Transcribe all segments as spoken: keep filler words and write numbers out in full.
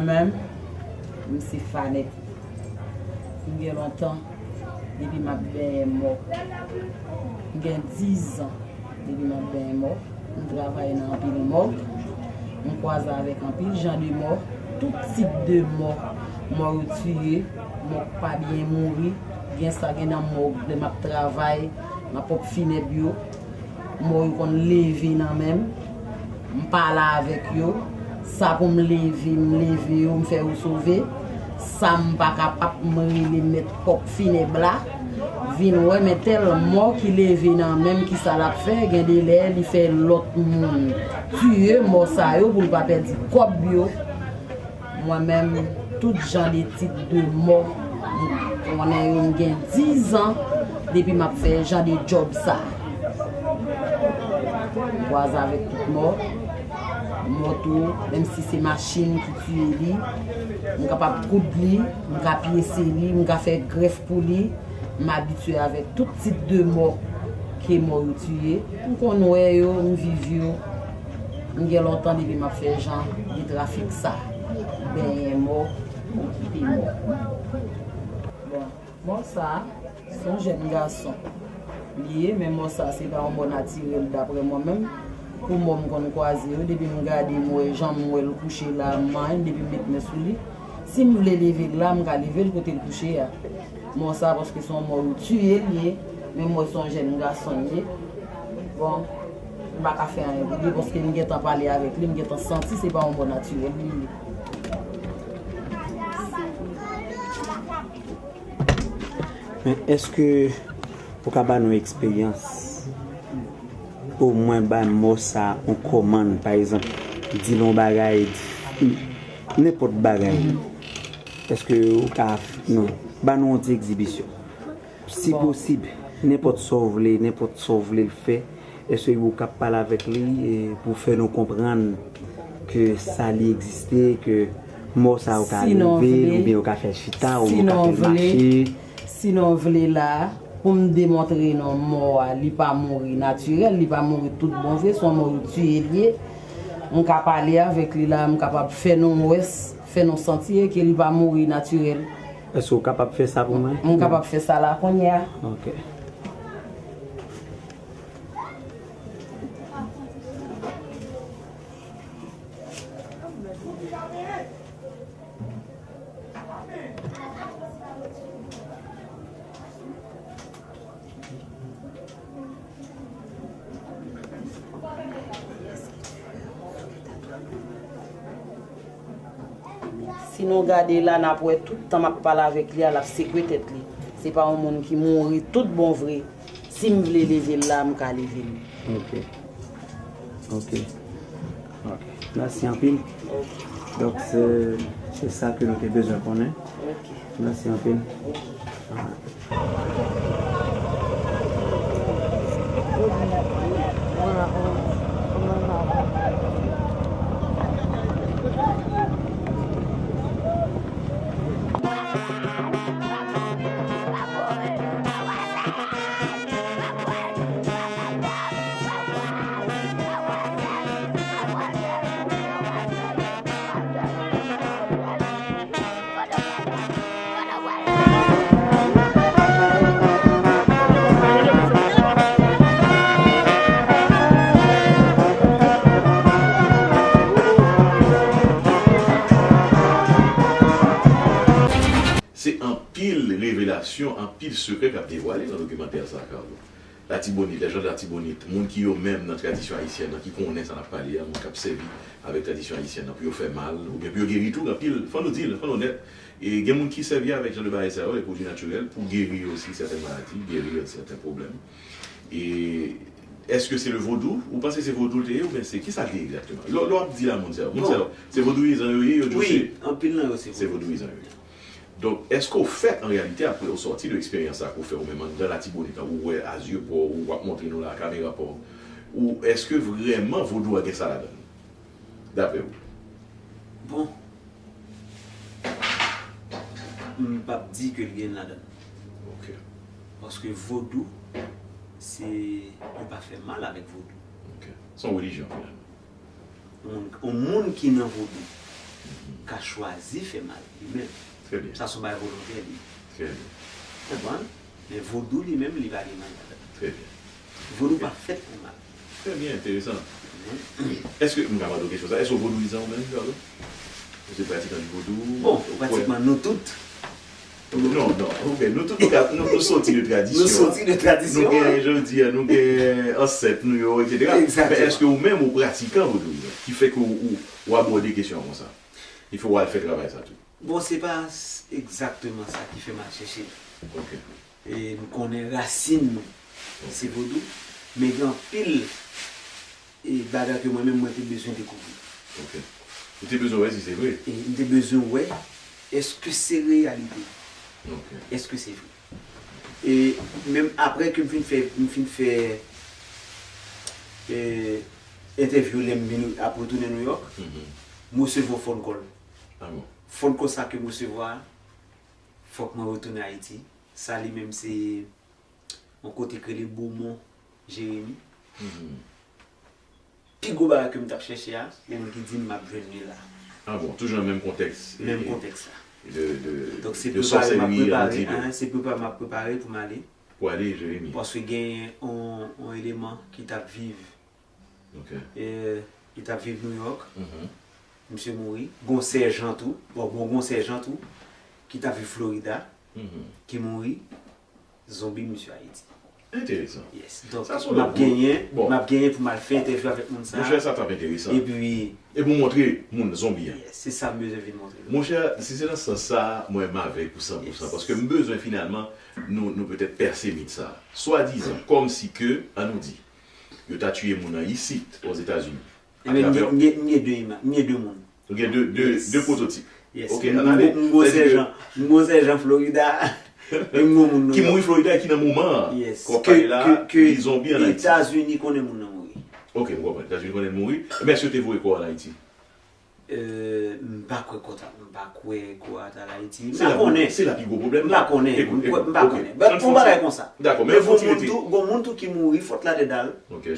Mwen menm, m se fanèt. M gen lontan depi m ap benyen mò. M gen dizan depi m ap benyen mò. M travay nan anpil mòg. M kwaze avèk anpil jan de mò. Tout tip de mò. Mò yo tiye, mò k pa byen mouri. Gen sa gen nan mòg, lè m ap travay, m ap pòp finèb yo. Mò yo konn leve nan men m. M pale avèk yo. Sa pou m leve, m leve yo, m fè yo sove. Sa m pa kapab, m rele mèt pòp finèb la. Vin wè, men tèl mò ki leve nan men m, kisa l ap fè? Gen de lè, li fè lòt moun tiye mò sa yo pou l pa pèdi kòb yo. Mwen menm, tout jan de tip de mò, m konnen yo, m gen dizan depi m ap fè jan de djòb sa. M kwaze avèk tout mò. Mò tou, menm si se machin ki tiye li, m kapab koud li, m ka pyese li, m ka fè grèf pou li. M abitye avèk tout tip de mò ke mò yo tiye. M konn wè yo, m viv yo. M gen lontan depi m ap fè jan de trafik sa. Benyen mò, okipe mò. Bon, mò sa, se yon jèn gason li ye, men mò sa, se pa yon mò natirèl, daprè mwen menm. Pou mò m konn kwaze yo, depi m gade, m wè jan m wè l kouche la, m manyen, depi m met men sou li. Si m vle leve l la, m ka leve l kote l kouche a. Mò sa, paske se yon mò yo tiye l ye, men m wè se yon jèn gason l ye. Bon, m pa ka fè anyen pou li, paske m gentan pale avèk li, m gentan santi se pa yon mò natirèl li ye. Men èske ou ka ba nou eksperyans? Omwen bay mò sa yon kòmann, pa egzanp, di l yon bagay, di nenpòt bagay. Èske ou ka, non, ba nou yon ti egzibisyon? Si posib, nenpòt sa w vle, nenpòt sa w vle l fè, èske ou ka pale avèk li, e, pou fè nou konprann ke sa li egziste, ke mò sa yo ka leve, oubyen yo ka fè chita, oubyen yo ka fè l mache? Sinon vle la, pou m demontre nou mò a, li pa mouri natirèl, li pa mouri tout bon vre, se yon mò yo tiye l ye. M ka pale avèk li la, m kapab fè nou wè, fè nou santi ke li pa mouri natirèl. Èske w kapab fè sa pou mwen? M kapab fè sa la kounye a. Ok. Si nou gade la, n ap wè tout tan m ap pale avèk li a, l ap sekwe tèt li. Se pa yon moun ki mouri tout bon vre. Si m vle leve l la, m ka leve l. Ok. Ok. Ok. Mèsi anpil. Ok. Donk, se, se sa ke nou te bezwen konnen. Ok. Mèsi anpil. Ok. Se anpil revelasyon, anpil sekrè k ap devwale nan dokimantè sa, Carlo. Latibonit, lèjann Latibonit, moun ki yo menm nan tradisyon ayisyèn nan, ki konnen sa n ap pale a, moun k ap sèvi avèk tradisyon ayisyèn nan pou yo fè mal, oubyen pou yo geri tou, anpil, fò nou di l, fò n onèt, e gen moun ki sèvi avèk jan de bagay sa yo, de pwodui natirèl, pou geri osi sèten maladi, geri sèten pwoblèm. E èske se le vodou? Ou panse se vodou l te ye, oubyen se kisa l te ye egzakteman? Lè, lè w ap di la moun sa yo, moun sa yo, se vodouyizan yo ye, yo di w se, anpil nan yo se vodouyizan yo ye. Donk, èske w fèt, an reyalite, apre w sòti de eksperyans sa ke w fè ou menm anndan Latibonit la, ou wè a zye pa w, ou w ap montre nou la, kamera pa w, ou èske vrèman vodou a gen sa ladan l, daprè w? Bon, m p ap di ke l gen ladan l. Ok. Paske vodou, se, yo pa fè mal avèk vodou. Ok. Se yon relijyon, finalman. Yon moun, yon moun ki nan vodou, ka chwazi fè mal li menm. Trè byen. Sa se yon bagay volontè li. Trè byen. Konprann? Men vodou li menm li pa gen mal ladan. Trè byen. Vodou pa fèt pou mal. Trè byen, enteresan. Èske, m ka mande w kesyon sa, èske w vodouyizan ou menm, Carlo? Ou se pratikan di vodou? Bon, pratikman nou tout. Non, non, ok, nou tout nou, nou, nou soti de tradisyon. Nou soti de tradisyon. Nou gen, jodi a, nou gen ansèt nou yo, et cetera. Exactement. Men èske ou menm ou pratikan vodouyizan? Ki fè ke ou, ou, ou abòde kesyon an konsa? Ki fè ou al fè travay sa tou? Bon, se pa s- egzakteman sa ki fè m al chèche l. Ok. E m konnen rasin nou se vodou, men gen anpil e bagay ke mwen menm mwen te bezwen dekouvri. Ok. Ou te bezwen wè si se vre. E m te bezwen wè èske se reyalite, Ok. Èske se vre. E menm apre ke m fin fè m fin fè e, entèvyou lè m vin ap retounen New York, Mhm. m resevwa yon phone call. Ah bon. Phone call sa ke m resevwa, fòk mwen retounen Ayiti. Sa li menm se yon kote k rele Beaumont Jérémie. Mhm. Pi gwo bagay ke m t ap chèche a, gen moun ki di m m ap jwenn li la. Ah bon, toujou nan menm kontèks. Menm kontèks la. De, de, Donk se de prepare m ap sòsèri, prepare, anti de. Hein, se prepare m ap prepare pou m ale. Pou ale Jeremi. Paske gen yon, yon eleman ki t ap viv, Ok. e, ki t ap viv New York. Mhm. Misye mouri. Gon sèjan tou. Bon, bon, gon sèjan tou. Ki t ap viv Florida. Mhm. Ki mouri. Zonbi misye Ayiti. Enteresan. Yes. Donk, Sa se yon m ap lòt genyen, bon. M ap genyen pou m al fè entèvyou avèk moun sa. Monchè, sa t ap enteresan. Epi, E pou montre moun zonbi a. Yes, se sa m bezwen vin montre. Monchè, si se nan sans sa, mwen m avèk ou san pou san. Yes. Paske m bezwen finalman, nou, nou petèt pèse mit sa. Swadizan, kòmsi ke, an nou di, yo ta tiye moun an isit, Ozetazini. Ebyen, m gen- m gen- m gen de ima- m gen de moun. Ou gen de, de, Yes. de pwototip. Yes. Ok, M- ann ale. m- M gon Sa di ke- sèjan. M gon sèjan Florida. E m gon moun New Ki York. mouri Florida e ki nan moman an. Yes. Kò pale la, Ke, ke, li zonbi an Ayiti. Etazini konnen moun nan mouri. Ok, m konprann. Etazini konnen l mouri. Men èske yo te voye kò an Ayiti? Euh, m pa kwè kò ta, m pa kwè kò a ta al Ayiti. M Se pa la, konnen. Se la pi gwo pwoblèm M pa nan. Konnen. Ekout, M kwè- ekout, m pa ok. Konnen. But Ann pou fon bagay ti- konsa. Dakò, men Men ann fon gon ti moun rete. Tou, gon moun tou ki mouri, fòt la dèdal. Ok.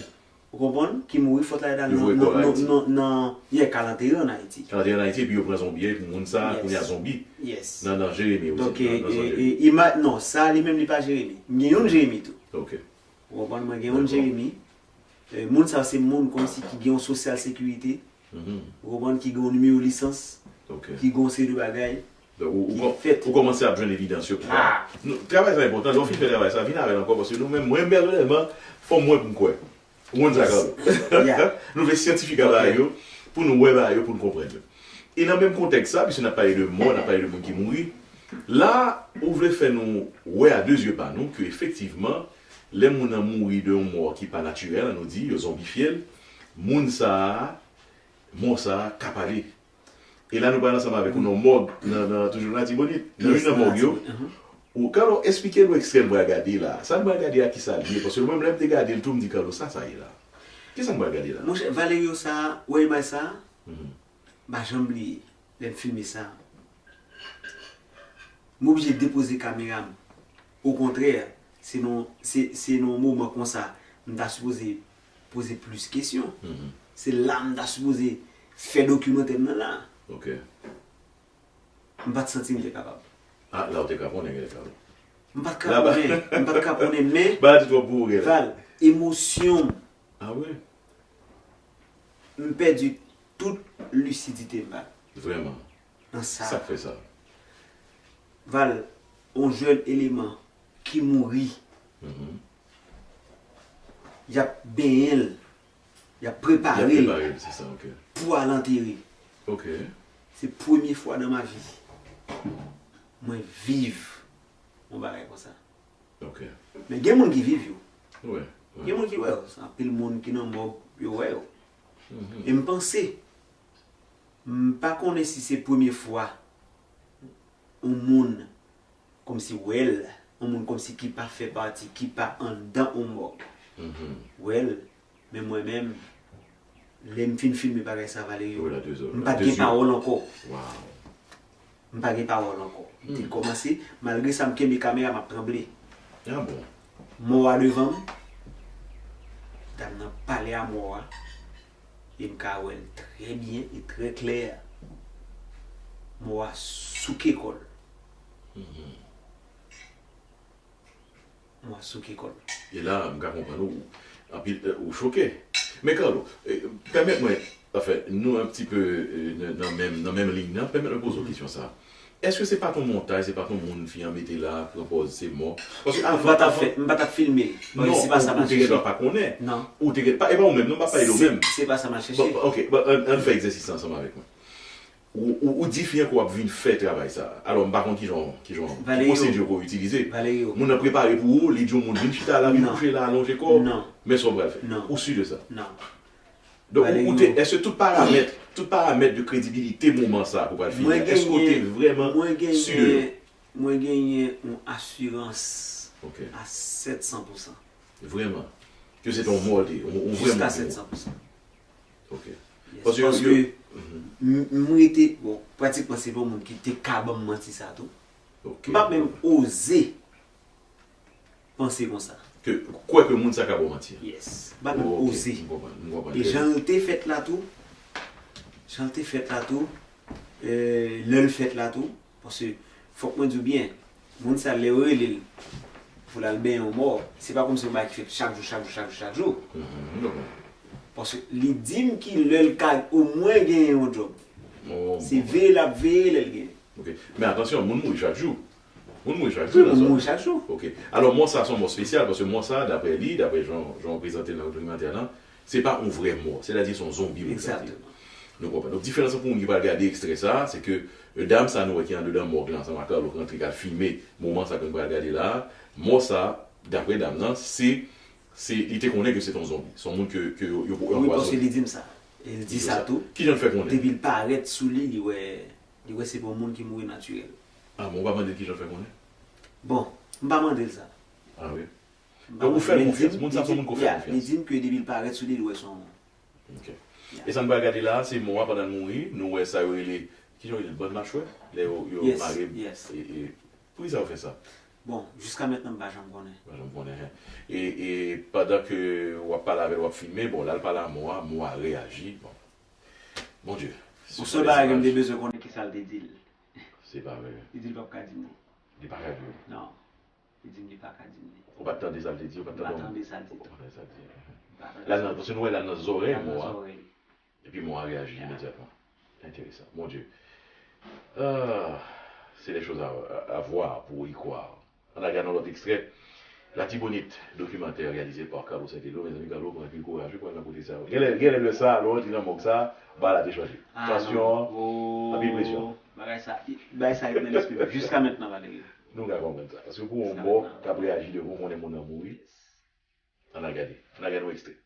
Ou konprann? Ki mouri, fòt la dèdal Yo nan, voye kò nan, Ayiti. Nan, nan, nan, yeah, kal antere an Ayiti. Kal antere an Ayiti, epi yo pran zonbi, epi moun sa, Yes. Kounye a zonbi. Yes. Nan, nan Jeremi osi. Donk, Nan, e, nan e, zòn e, ima, non, sa li menm li pa Jeremi. M gen yon Jeremi tou. Ok. Ou konprann? Mwen gen yon Dakò. Jeremi. E, moun sa se moun kòmsi ki gen yon sosyal sekirite. Mhm. Ou konprann? Ki gen yon nimewo lisans. Ok. Ki gen yon seri de bagay. Donk, ou, ou, Ki kò- fèt. Ou kòmanse ap jwenn evidans yo pi Ah. Travay sa enpòtan, lè w fin fè travay sa, vin avè l ankò, paske nou menm, mwen pèsonèlman, fò m wè pou m kwè. Ou konn sa, Carlo? Yeah. Nou vle syantifik a bagay yo, pou nou wè bagay yo, pou nou konprann yo. E nan menm kontèks sa, piske n ap pale de mò, n ap pale de moun ki mouri, la, ou vle fè nou wè a de zye pa nou ke efektivman, lè moun nan mouri de yon mò ki pa natirèl, an nou di, yo zonbifye l, moun sa a, mò sa a ka pale. E la, nou pral ansanm avèk ou nan mòg, nan, nan, toujou nan Latibonit, nan youn nan mòg yo. Ou, Carlo, eksplike nou ekstrè n pral gade la. Sa n pral gade a, kisa l ye? Paske mwen, lè m te gade l tou, m di, Carlo, sa sa ye la? Kisa n pral gade la? Monchè, Valerio sa, ou wè imaj sa? M pa janm bliye lè m filme sa. M oblije depoze kamera m. Okontrè, se nan, se, se nan yon moman konsa, m ta sipoze poze plis kesyon. Se la m ta sipoze fè dokimantè m nan la. Ok. M pa t santi m te kapab. Ah, la ou te ka konnen, gen lè, Carlo. M pa t ka konnen, m pa t ka konnen, men Ba di twòp pou ou, gen lè. Val, emosyon m, Ah wi? M pèdi tout lisidite m, Val. Vrèman. Nan sa. Sa k fè sa? Val, yon jèn eleman ki mouri, Mhm. y ap benyen l, y ap Y ap prepare l prepare l, se sa, ok. Pou al antere. Ok. Se premye fwa nan ma vi mwen viv yon bagay konsa. Ok. Men gen moun ki viv yo. Wi. Gen moun ki wè yo. Se anpil moun ki nan mòg, yo wè yo. Mhm. E m panse, m pa konnen si se premye fwa yon moun kòmsi wè l, yon moun kòmsi ki pa fè pati, ki pa anndan yon mòg. Mhm. Wè l, men mwen menm, lè m fin filme bagay sa, Valerio, Ou la de zòn. m pa t De gen zye. Pawòl ankò. Wow. M pa gen pawòl ankò. M te kòmanse, malgre sa, m kenbe kamera, m ap tranble. Ah bon? Mò a devan m, dam nan pale a mò a, e m ka wè l trè byen e trè klè. Mò a souke kò l. Mò a souke kò l. E la, m ka konprann ou. Anpil, eh, ou choke. Men Carlo, eh, pèmèt mwen, anfen, nou un petit peu, eh, nan, nan menm, nan menm liy nan, pèmèt mwen poze w kesyon sa. Èske se pa t yon montaj, se pa t yon moun fi an mete la, pran pòz se mò? Paske avan, avan, m pa t ap filme l. Non, se pa sa m ap chèche. Ou te gentan pa konnen. Non. Ou te gentan pa, e pa ou menm, non, m pa pale de ou menm. Se pa sa m ap chèche. Bon, ok, bon, ann, ann fè egzèsis sa ansanm avèk mwen. Ou, ou, ou di fi an ke w ap vin fè travay sa. Alò, m pa konn kijan, kijan, ki pwosedi ke w itilize. Moun nan prepare pou ou, li di yon moun vin chita la, vin kouche la, alonje kò w. Men sa w pral fè. Ou si de sa? Donk, ou, ou te, èske tout paramèt, tout paramèt de kredibilite moman sa ke w pral filme, èske w te vrèman si de yo? Mwen genyen yon asirans a sèt san pousan. Vrèman? Ke se te yon mò l te ye, yon, yon vrè mò l te ye? Jiska sèt san pousan. Ok. Paske m, m rete, bon, pratikman se pa yon moun ki te ka ban m manti sa tou. M pa menm oze panse konsa. Ke, kwè ke moun sa ka ba w manti an. Yes. M pa menm oze. E jan l te fèt la tou, jan l te fèt la tou, eh, lè l fèt la tou, paske fòk mwen di w byen, moun sa lè yo rele l pou l al benyen yon mò, se pa kòmsi yon bagay ki fèt chak jou, chak jou, chak jou, chak jou. Paske li di m ki lè l ka omwen genyen yon djòb. Se veye l ap veye lè l genyen. Ok. Men atansyon, moun mouri chak jou. Moun mouri chak jou. Wi, moun mouri chak jou. Ok. Alò, mò sa se yon mò espesyal, paske mò sa, daprè li, daprè jan, jan w prezante l nan dokimantè lan, se pa yon vrè mò. Sètadi se yon zonbi moun sa te ye. Egzakteman. Nou konprann. Donk, diferans lan pou moun ki pral gade ekstrè sa, se ke, eh, dam sa nou wè ki anndan mòg lan, ansanm ak Carlo k rantre, k al filme moman sa ke nou pral gade la, mò sa, daprè dam nan, se, se, li te konnen ke se te yon zonbi. Se yon moun ke, ke yo, yo anpwazonnen. Wi, paske li di m sa. E li di sa tou. Kijan l fè konnen? Depi l parèt sou li, li wè, li wè se pa yon moun ki mouri natirèl. Ah, men ou pa mande l kijan l fè konnen? Bon, m pa mande l sa. Ah wi. Donk, ou fè l konfyans. Moun sa se yon moun ke w fè konfyans. Li di m ke depi l parèt sou li, li wè se yon moun. Ok. E sa n pral gade la, se mò a pandan l mouri, nou wè sa yo rele, kijan yo rele l, bann machwè? Lè yo, yo mare, e, e, poukisa yo fè sa? Bon, jiska mentnan, m pa janm konnen. Pa janm konnen, en. E, e pandan ke w ap pale avè l, w ap filme, bon, la l pale a mò a, mò a reyaji, bon. Bondye. Yon sèl bagay ke m te bezwen konnen, kisa l te di l. Se pa vre. Li di l p ap ka di m li. Li pa ka di w? Non. Li di m li pa ka di m li. Ou pa t tande sa l te di, ou pa t tande? M pa tande sa l di tou. Ou pa tande sa l di. M pa tande sa l di. L al nan, paske nou wè l al nan zòrèy mò a. Epi mò a reyaji imedyatman. Enteresan. Bondye. Ah, c'est des choses à, à, à voir pour y croire. Ann al gade yon lòt ekstrè. Latibonit, dokimantè reyalize pa Carlo Saint-Eloi. Mezanmi, Carlo pran anpil kouraj wi pou al nan kote sa yo. Genlè, genlè lè sa, lè w rantre nan mòg sa, bagay la te chanje. Tansyon an, anpil presyon. Bagay sa, bagay sa ret nan lespri m jiska mentnan, Valerio. Nou ka konprann sa. Paske pou yon mò k ap reyaji devan w, konnen moun nan mouri. Ann al gade. Ann al gade yon ekstrè.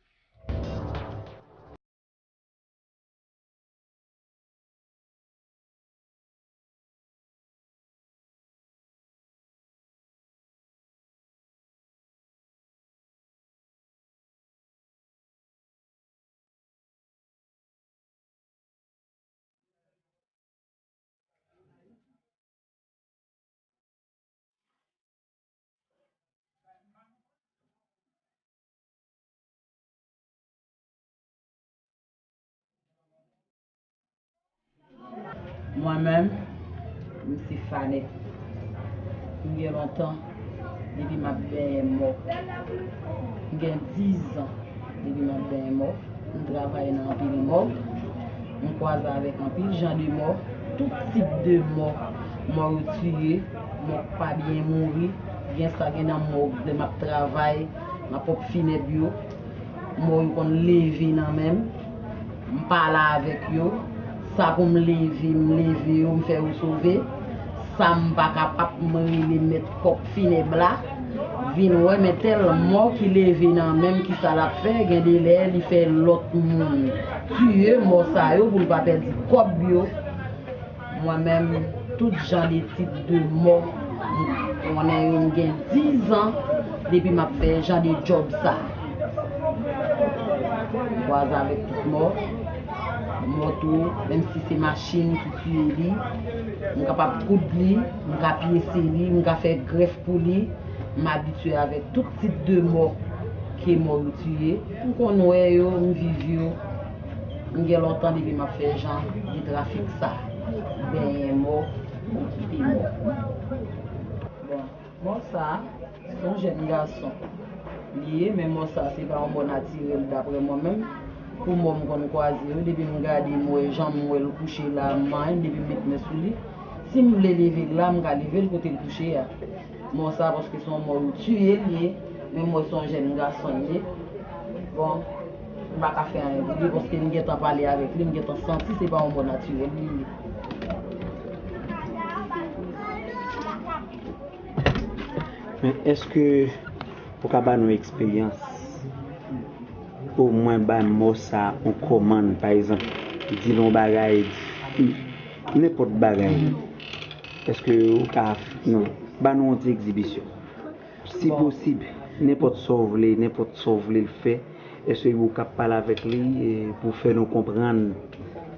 Mwen menm, m se Fanette. M gen lontan depi m ap benyen mò. M gen dizan depi m ap benyen mò. M travay nan anpil mòg. M kwaze avèk anpil jan de mò, tout tip de mò. Mò yo tiye, mò k pa byen mouri. Gen sa gen nan mòg, lè m ap travay, m ap pwòp finèb yo. Mò yo konn leve nan men m. M pale avèk yo. Sa pou m leve, m leve yo, m fè yo sove. Sa m pa kapab, m rele mèt kòk finèb la. Vin wè, men tèl mò ki leve nan men m, kisa l ap fè? Gen de lè, li fè lòt moun tiye mò sa yo pou l pa pèdi kòb yo. Mwen menm, tout jan de tip de mò, m konnen yo, m gen dizan depi m ap fè jan de djòb sa. M kwaze avèk tout mò. Mò tou, menm si se machin ki tiye li, m kapab koud li, m ka pyese li, m ka fè grèf pou li. M abitye avèk tout tip de mò ke mò yo tiye. M konn wè yo, m viv yo. M gen lontan depi m ap fè jan de trafik sa. Benyen mò, okipe mò. Bon, mò sa, se yon jèn gason li ye, men mò sa, se pa yon mò natirèl, daprè mwen menm. Pou mò m konn kwaze yo, depi m gade m wè jan m wè l kouche la, m manyen, depi m met men sou li, si m vle leve l la, m ka leve l kote l kouche a. Mò sa, paske se yon mò yo tiye l ye, men m wè se yon jèn gason l ye. Bon, m pa ka fè anyen pou li, paske m gentan pale avèk li, m gentan santi se pa yon mò natirèl li ye. Men èske ou ka ba nou eksperyans, omwen bay mò sa yon kòmann, pa egzanp, di l yon bagay, nenpòt bagay? Èske ou ka, non, ba nou yon ti egzibisyon? Si posib, nenpòt sa w vle, nenpòt sa w vle l fè, èske ou ka pale avèk li e pou fè nou konprann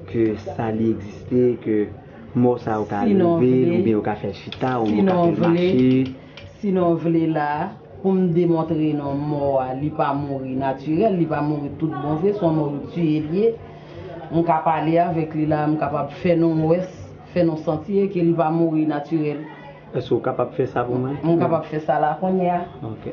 ke sa li egziste, ke mò sa yo ka leve l, oubyen yo ka fè l chita, oubyen yo ka fè l mache? Sinon vle la, pou m demontre nou mò a, li pa mouri natirèl, li pa mouri tout bon vre, se yon mò yo tiye l ye. M ka pale avèk li la, m kapab fè nou wè, fè nou santi ke li pa mouri natirèl. Èske ou kapab fè sa pou mwen? M kapab fè sa la kounye a. Ok.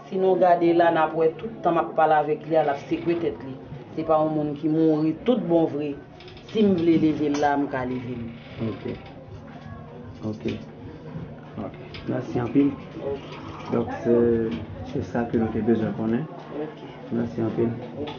Si nou gade la, n ap wè tout tan m ap pale avèk li a, l ap sekwe tèt li. Se pa yon moun ki mouri tout bon vre. Si m vle leve l la, m ka leve l. Ok. Ok. Ok. Mèsi anpil. Ok. Donk, se, se sa ke nou te bezwen konnen. Ok. Mèsi anpil. Ok.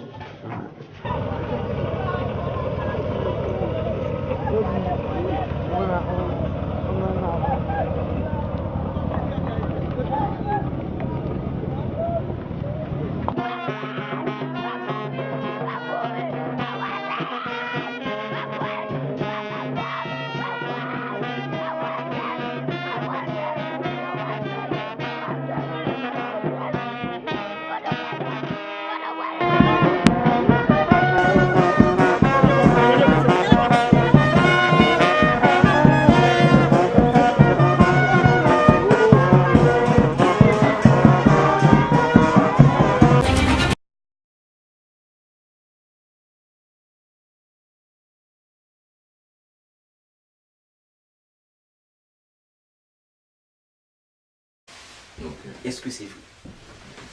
Èske se vre?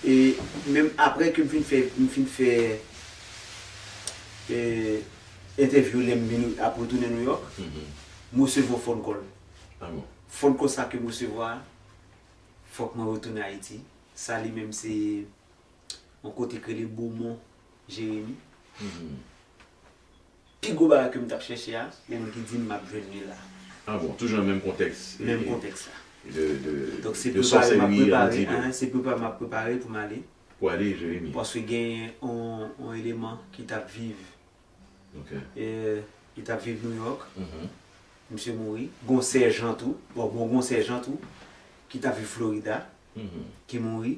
E menm apre ke m fin fè, m fin fè e, entèvyou lè m vin ap retounen Nouyòk, m resevwa yon phone call. Phone call sa ke m resevwa a, fòk mwen retounen Ayiti. Sa li menm se yon kote k rele Beaumont Jérémie. Pi gwo bagay ke m t ap chèche a, gen moun ki di m m ap jwenn li la. Ah bon, toujou nan menm kontèks. Menm kontèks la. De, de, Donk se prepare m ap prepare, se prepare m ap prepare pou m ale. Pou ale Jeremi. Paske genyen yon, yon eleman ki t ap viv, Ok. e, li t ap viv Nouyòk. Misye mouri. Gon sèjan tou, bon, bon, gon sèjan tou, ki t ap viv Florida, ki mouri.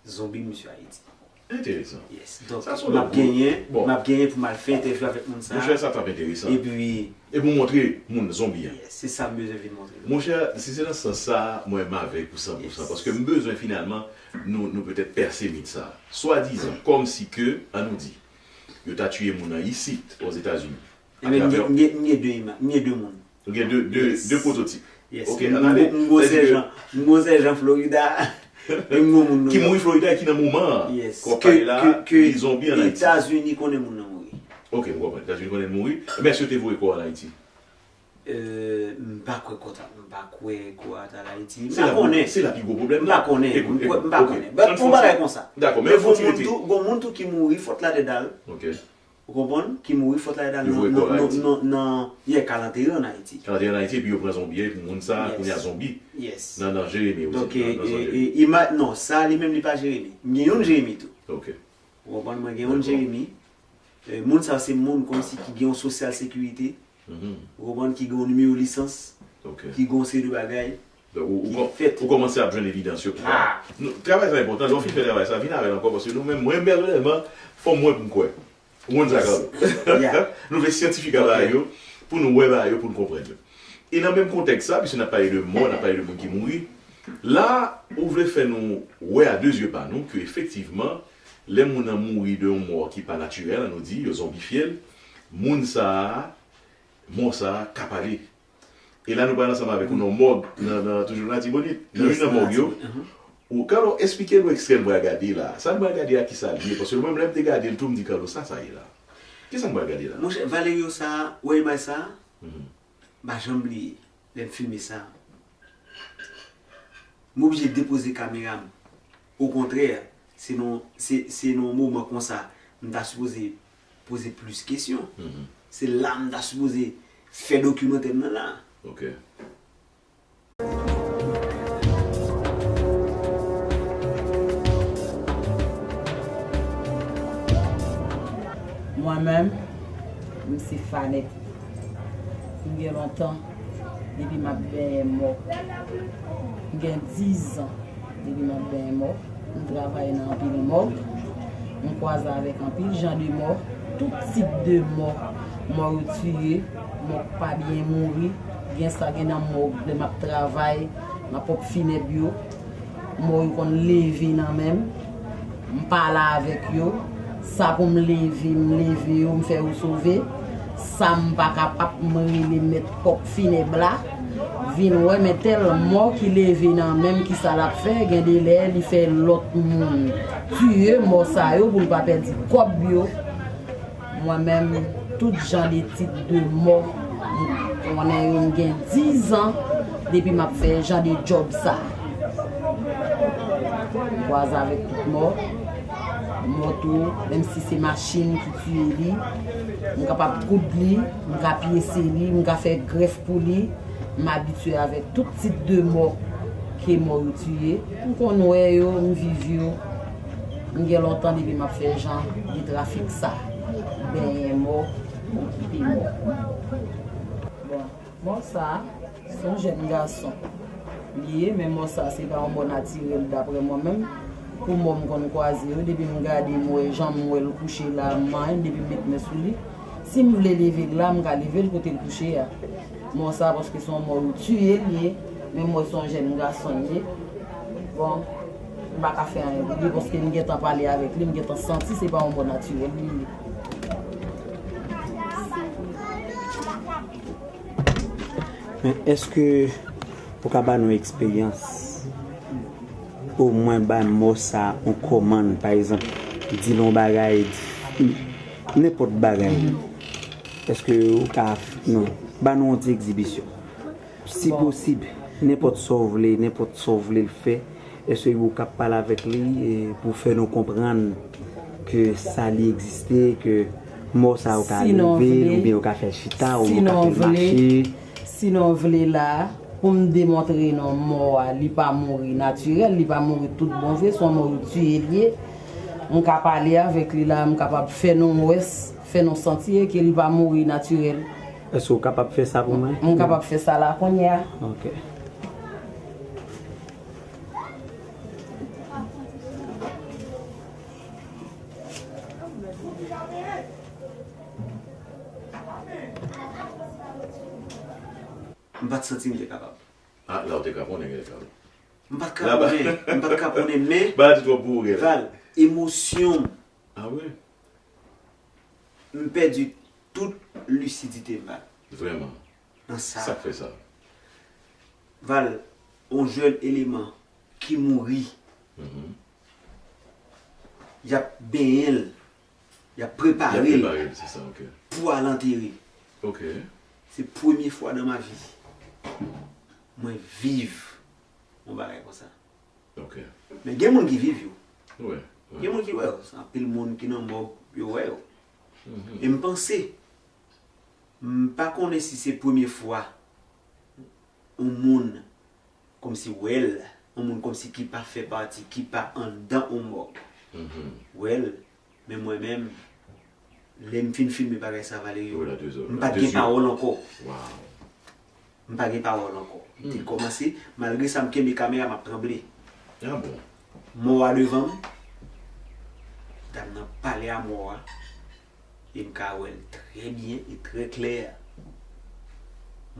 Zonbi misye Ayiti. Enteresan. Yes. Donk, m ap genyen, m ap genyen pou m al fè entèvyou avèk moun sa. Monchè, sa t ap enteresan. Epi. E pou montre moun zonbi a. Yes, se sa m bezwen vin montre nou. Monchè, si se nan sans sa, mwen m avèk ou san pou san. Paske m bezwen finalman nou, nou petèt pèse mit sa. Swadizan, kòmsi ke, ann nou di, yo ta tiye moun nan isit, Ozetazini. Ebyen, m gen, m gen, m gen de ima-, m gen de moun. Ou gen de, de, de pwototip. Yes. Ok, ann ale. M gon sèjan, m gon sèjan Florida. E m gon moun Nouyòk. Ki mouri Florida e ki nan moman an. Yes. Kòk pale la, li zonbi ann Ayiti. Etazini konnen moun nan mouri. Ok, m konprann. Etazini konnen l mouri. Men èske yo te voye kò a ann Ayiti? Euh, m pa kwè kò ta, m pa kwè kò a t al Ayiti. M pa konnen. Se la pi gwo pwoblèm nan. M pa konnen. M pa konnen. But yon bagay konsa. Dakò, men fò ti rete. Gon moun tou ki mouri, fòt la dèdal. Ok. Ou konprann? Ki mouri fòt la dèdal nan, nan, nan, nan, yè, ka l antere ann Ayiti. Ka l antere ann Ayiti, epi yo pran zonbi a, epi moun sa, kounye a zonbi. Yes. Nan, nan Jeremi osi. Donk, e, e, e, ima-, non, sa li menm li pa Jeremi. M gen youn Jeremi tou. Ok. Ou konprann? Mwen gen youn Jeremi. E, moun sa se moun kòmsi ki gen yon sosyal sekirite. Ou konprann? Ki gen yon nimewo lisans. Ok. Ki gen yon seri de bagay. Donk, ou, ou, kòmanse ap jwenn evidans yo. Travay sa enpòtan, lè w fin fè travay sa, vin avè l ankò, paske nou menm, mwen, pèsonèlman, fò m wè pou m kwè. Ou konn sa, Carlo? Nou vle syantifik a bagay yo, pou nou wè bagay yo, pou nou konprann yo. E nan menm kontèks sa, piske n ap pale de mò, n ap pale de moun ki mouri, la, ou vle fè nou wè a de zye pa nou ke efektivman, lè moun nan mouri de yon mò ki pa natirèl, an nou di, yo zonbifye l, moun sa a, mò sa a ka pale. E la nou pral ansanm avèk ou nan mòg, nan, nan, toujou nan Latibonit, nan youn nan mòg yo. Ou, Carlo, esplike nou ekstrè n pral gade la. Sa n pral gade a, kisa l ye? Paske mwen, lè m te gade l tou, m di, Carlo, sa sa ye la? Kisa n pral gade la? Monchè, Valerio sa, ou wè imaj sa? M pa janm bliye lè m filme sa. M oblije depoze kamera m. Okontrè, se nan, se, se nan yon moman konsa, m ta sipoze poze plis kesyon. Se la m ta sipoze fè dokimantè m nan la. Ok. Mwen menm, m se Fanette. M gen lontan depi m ap benyen mò. M gen dizan depi m ap benyen mò. M travay nan anpil mòg. M kwaze avèk anpil jan de mò. Tout tip de mò. Mò yo tiye, mò k pa byen mouri. Gen sa gen nan mòg, lè m ap travay, m ap pwòp finèb yo. Mò yo konn leve nan men m. M pale avèk yo. Sa pou m leve, m leve yo, m fè yo sove. Sa m pa kapab, m rele mèt pòp finèb la. Vin wè, men tèl mò ki leve nan men m, kisa l ap fè? Gen de lè, li fè lòt moun tiye mò sa yo pou l pa pèdi kòb yo. Mwen menm, tout jan de tip de mò, m konnen yo, m gen dizan depi m ap fè jan de djòb sa. M kwaze avèk tout mò. Mò tou, menm si se machin ki tiye li, m kapab koud li, m ka pyese li, m ka fè grèf pou li. M abitye avèk tout tip de mò ke mò yo tiye. M konn wè yo, m viv yo. M gen lontan depi m ap fè jan de trafik sa. Benyen mò, okipe mò. Bon, mò sa, se yon jèn gason li ye, men mò sa, se pa yon mò natirèl, daprè mwen menm. Pou mò m konn kwaze yo, depi m gade, m wè jan m wè l kouche la, m manyen, depi m met men sou li. Si m vle leve l la, m ka leve l kote l kouche a. Mò sa, paske se yon mò yo tiye l ye, men m wè se yon jèn gason l ye. Bon, m pa ka fè anyen pou li, paske m gentan pale avèk li, m gentan santi se pa yon mò natirèl li ye. Men èske ou ka ba nou eksperyans? Omwen bay mò sa yon kòmann, pa egzanp, di l yon bagay, di, nenpòt bagay. Èske ou ka, non, ba nou yon ti egzibisyon? Si posib, nenpòt sa w vle, nenpòt sa w vle l fè, èske ou ka pale avèk li, e, pou fè nou konprann ke sa li egziste, ke mò sa yo ka leve l, oubyen yo ka fè l chita, oubyen yo ka fè l mache? Sinon vle la, pou m demontre nou mò a, li pa mouri natirèl, li pa mouri tout bon vre, se yon mò yo tiye l ye. M ka pale avèk li la, m kapab fè nou wè, fè nou santi ke li pa mouri natirèl. Èske w kapab fè sa pou mwen? M kapab fè sa la kounye a. Ok. M pa t santi m te kapab. Ah, la w te ka konnen, gen lè. M pa t ka konnen, m pa t ka konnen, men, Val, emosyon m. Ah wi. M pèdi tout lisidite m, Val. Vrèman. Nan sa. Sa k fè sa? Val, yon jèn eleman ki mouri, y ap benyen l, y ap prepare l pou al antere. Ok. Se premye fwa nan ma vi mwen viv yon bagay konsa. Ok. Men gen moun ki viv yo. Gen moun ki wè yo. Se anpil moun ki nan mòg, yo wè yo. E m panse, m pa konnen si se premye fwa yon moun kòmsi wè l, yon moun kòmsi ki pa fè pati, ki pa anndan yon mòg. Wè l, men mwen menm, lè m fin filme bagay sa, Valerio, m pa t gen pawòl ankò. Waw. M pa gen pawòl ankò. Li te kòmanse, malgre sa m kenbe kamera, m ap tranble. Ah bon? Mò a devan m, dam nan pale a mò a, e m ka wè l trè byen e trè klè.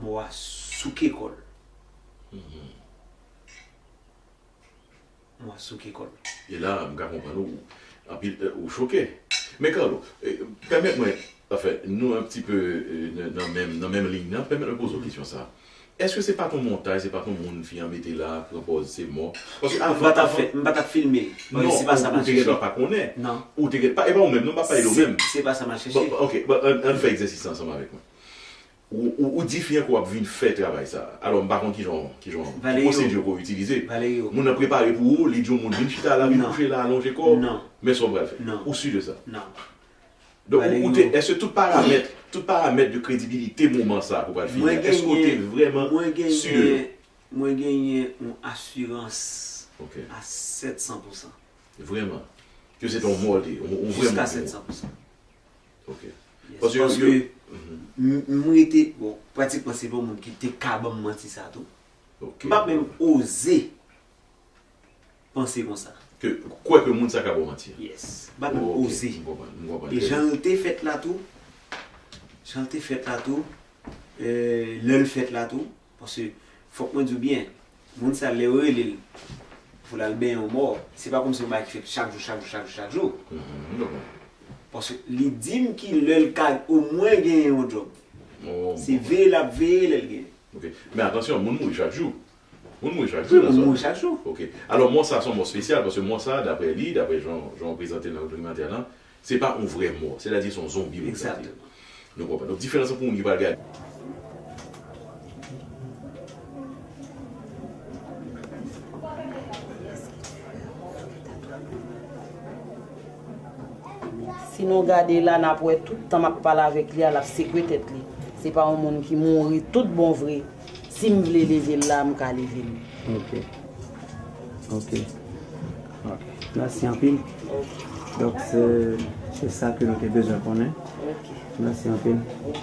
Mò a souke kò l. Mò a souke kò l. E la, m ka konprann ou, anpil, euh, ou choke. Men Carlo, euh, pèmèt mwen, anfen, nou un petit peu, euh, nan, nan menm, nan menm liy nan, pèmèt mwen poze w kesyon sa. Èske se pa t yon montay, se pa t yon moun fi an mete la, pran pòz se mò? Paske avan, m pa t ap fè, m pa t ap filme l. Non, se pa sa m ap chèche. Ou te gen dwa pa konnen. Non. Ou te gen, pa, e pa ou menm, non, m pa pale de ou menm. Se pa sa m ap chèche. Bon, ok, bon, ann, ann fè egzèsis la ansanm avèk mwen. Ou, ou, ou di fi an ke w ap vin fè travay sa. Alò, m pa konn kijan, kijan, ki pwosedi ke w itilize. Moun nan prepare pou ou, li di w moun vin chita la, vin kouche la, alonje kò w. Men sa w pral fè. Ou si de sa? Donk, ou, ou te, èske tout paramèt, tout paramèt de kredibilite moman sa ke w pral fini an, èske w te vrèman si de yo? Mwen genyen yon asirans a sèt san pousan. Vrèman? Ke se te yon mò l te ye, yon, yon vrè mò l te ye? Jiska sèt san pousan. Ok. Paske m, m rete, bon, pratikman se pa yon moun ki te ka ban m manti sa tou. Ok. M pa menm oze panse konsa. Ke, kwè ke moun sa ka ba w manti an. Yes. M pa menm oze. Ok, m konprann, m konprann. E jan l te fèt la tou, jan l te fèt la tou, euh, lè l fèt la tou, paske fòk mwen di w byen, moun sa lè yo rele l pou l al benyen yon mò, se pa kòmsi yon bagay ki fèt chak jou, chak jou, chak jou, chak jou. Paske li di m ki lè l ka omwen genyen yon djòb. Se veye l ap veye lè l genyen. Ok. Men atansyon, moun mouri chak jou. Moun mouri chak jou nan zòn nan. Wi, moun mouri chak jou. Ok. Alò, mò sa se yon mò espesyal, paske mò sa, daprè li, daprè jan, jan w prezante l nan dokimantè lan, se pa yon vrè mò. Sètadi se yon zonbi moun sa te ye. Egzakteman. Nou konprann. Donk, diferans lan pou moun ki pral gade. Si nou gade la, n ap wè tout tan m ap pale avèk li a, l ap sekwe tèt li. Se pa yon moun ki mouri tout bon vre. Si m vle leve l la, m ka leve l. Ok. Ok. Ok. Mèsi anpil. Ok. Donk, se, se sa ke nou te bezwen konnen. Ok. Mèsi anpil. Ok.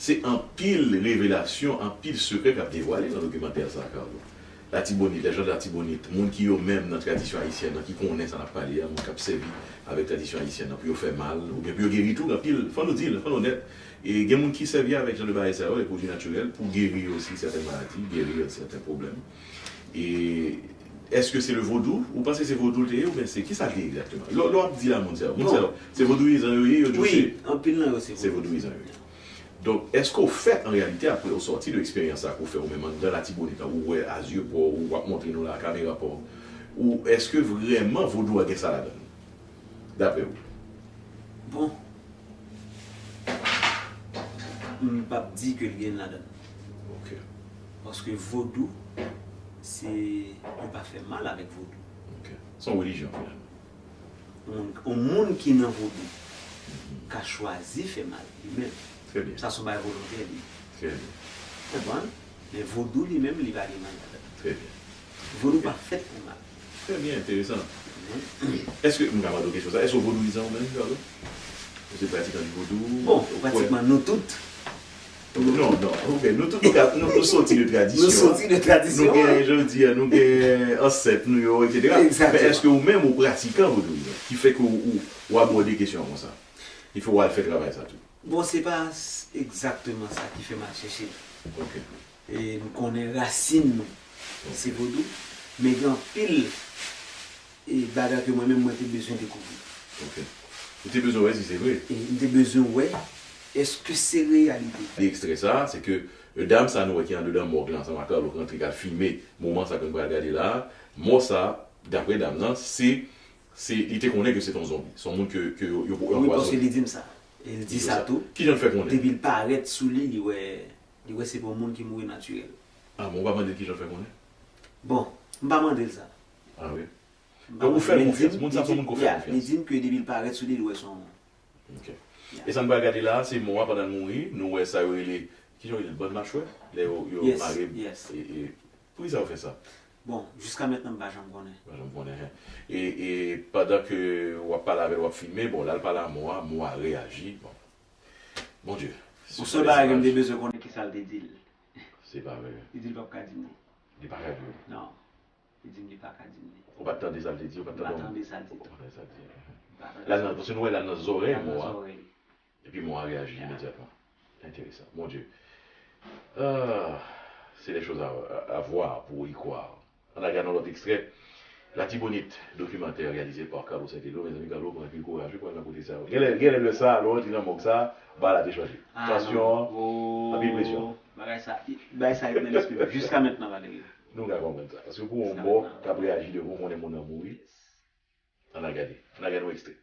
Se anpil revelasyon, anpil sekrè k ap devwale nan dokimantè sa a, Carlo. Latibonit, lèjann Latibonit, moun ki yo menm nan tradisyon ayisyèn nan, ki konnen sa n ap pale a, moun k ap sèvi avèk tradisyon ayisyèn nan pou yo fè mal, oubyen pou yo geri tou, anpil, fò nou di l, fò n onèt. E gen moun ki sèvi avèk jan de bagay sa yo, e pwodui natirèl, pou geri osi sèten maladi, geri sèten pwoblèm. E èske se le vodou? Ou panse se vodou l te ye, oubyen se, kisa l te ye egzakteman? Lè, lè w ap di la moun sa yo, moun sa yo, se vodouyizan yo ye, yo di w se, anpil nan yo se vodouyizan yo ye. Donk, èske w fèt, an reyalite, apre w sòti de eksperyans sa ke w fè ou menm anndan Latibonit la, ou wè a zye pa w, ou ap montre nou la, kamera pa w, ou èske vrèman vodou a gen sa ladan l, daprè w? Bon, m p ap di ke l gen ladan l. Ok. Paske vodou, se, yo pa fè mal avèk vodou. Ok. Se yon relijyon, finalman. Yon moun, yon moun ki nan vodou ka chwazi fè mal li menm. Trè byen. Sa se yon bagay volontè li. Trè byen. Konprann? Men vodou li menm, li pa gen mal ladan l. Trè byen. Vodou pa fèt pou mal. Trè byen, enteresan. Èske, m ka mande w kesyon sa, èske w vodouyizan ou menm, Carlo? Ou se pratikan di vodou? Bon, pratikman nou tout. Non, non, ok, nou tout nou ka, nou, nou soti de tradisyon. Nou soti de tradisyon. Nou gen, jan w di a, nou gen ansèt nou yo, etsetera. Egzakteman. Men èske ou menm ou pratikan vodouyizan, ki fè ke ou, ou, ou abòde kesyon an konsa? Ki fè w al fè travay sa tou? Bon, se pa s-, egzakteman sa ki fè m al chèche l. Ok. E m konnen rasin nou, se vodou, men gen anpil e bagay ke mwen menm mwen te bezwen dekouvri. Ok. Ou te bezwen wè si se vre. E m te bezwen wè, èske se reyalite? Li ekstrè sa, se ke Dam sa nou wè ki andedan mòg la ansanm ak Carlo k rantre k al filme moman sa ke nou pral gade la a, mò sa, dapre dam nan, se, se, li te konnen ke se t on zonbi. Se yon moun ke, ke yo, yo, yo anpwazonnen. Wi, paske li di m sa. E l di sa tou. Kijan l fè konnen? Depi l parèt sou li, li wè, li wè se pa yon moun ki mouri natirèl. Ah bon, ou pa mande l kijan l fè konnen? Bon, m pa mande l sa. Ah wi. Donk ou fè l konfyans. Moun sa se yon moun ke w fè konfyans. Li di m ke depi l parèt sou li, li wè se yon Ok. E sa n pral gade la a, se mò a pandan l mouri, nou wè sa yo rele, kijan yo rele l, bann machwè? Lè yo, yo mare, e, e, poukisa yo fè sa? Bon, jiska mentnan m pa janm konnen. Pa janm konnen, hen. E, e pandan ke w ap pale avè l, w ap filme, bon, la l pale a mò a, mò a reyaji, bon. Bondye. Yon sèl bagay ke m te bezwen konnen kisa l te di l. Se pa vre. Li di l p ap ka di m li. Li pa ka di w. Non. Li di m li pa ka di m li. Ou pa t tande sa l te di, ou pa t tande. M pa tande sa l te di. Ou pa tande sa l te di. M pa tande sa l te di. L al nan, paske nou wè l al nan zòrèy mò a. L al nan zòrèy. Epi mò a reyaji imedyatman. Enteresan. Bondye. Ah, c'est des choses à, à, à voir pour y croire. Ann al gade yon lòt ekstrè. Latibonit, documentaire réalisé par Carlo Saint-Eloi. Mezanmi, Carlo, pran anpil kouraj wi pou al nan kote sa yo. Genlè, genlè lè sa a, lè w rantre nan mòg sa a, bagay la te chanje. Ah, non. Tansyon an, anpil presyon. Bagay sa, bagay sa ret nan lespri m jiska mentnan, Valerio. Nou ka konprann sa. Paske pou yon mò k ap reyaji devan w, konnen moun nan mouri. Ann al gade. Ann al gade yon ekstrè.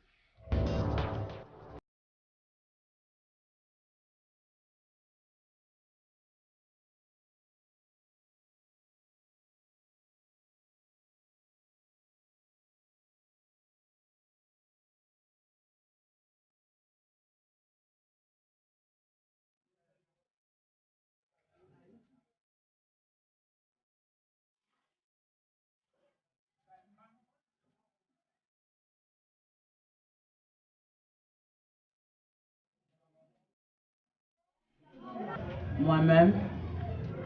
Mwen menm,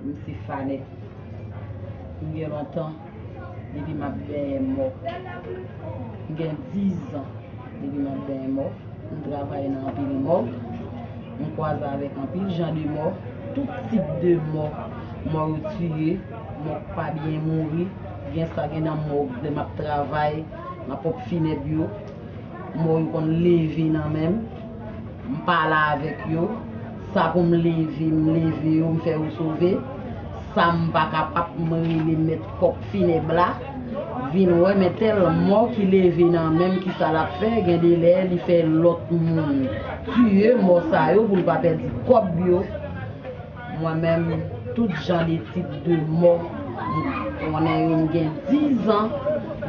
m se Fanette. M gen lontan depi m ap benyen mò. M gen diz an depi m ap benyen mò. M travay nan anpil mòg. M kwaze avèk anpil jan de mò, tout tip de mò. Mò yo tiye, mò k pa byen mouri. Gen sa gen nan mòg, lè m ap travay, m ap pòp finèb yo. Mò yo konn leve nan men m. M pale avèk yo. Sa pou m leve, m leve yo, m fè yo sove. Sa m pa kapab, m rele mèt kòk finèb la. Vin wè, men tèl mò ki leve nan men m, kisa l ap fè? Gen de lè, li fè lòt moun tiye mò sa yo pou l pa pèdi kòb yo. Mwen menm, tout jan de tip de mò, m konnen yo, m gen diz an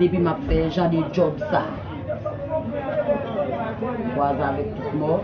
depi m ap fè jan de djòb sa. M kwaze avèk tout mò.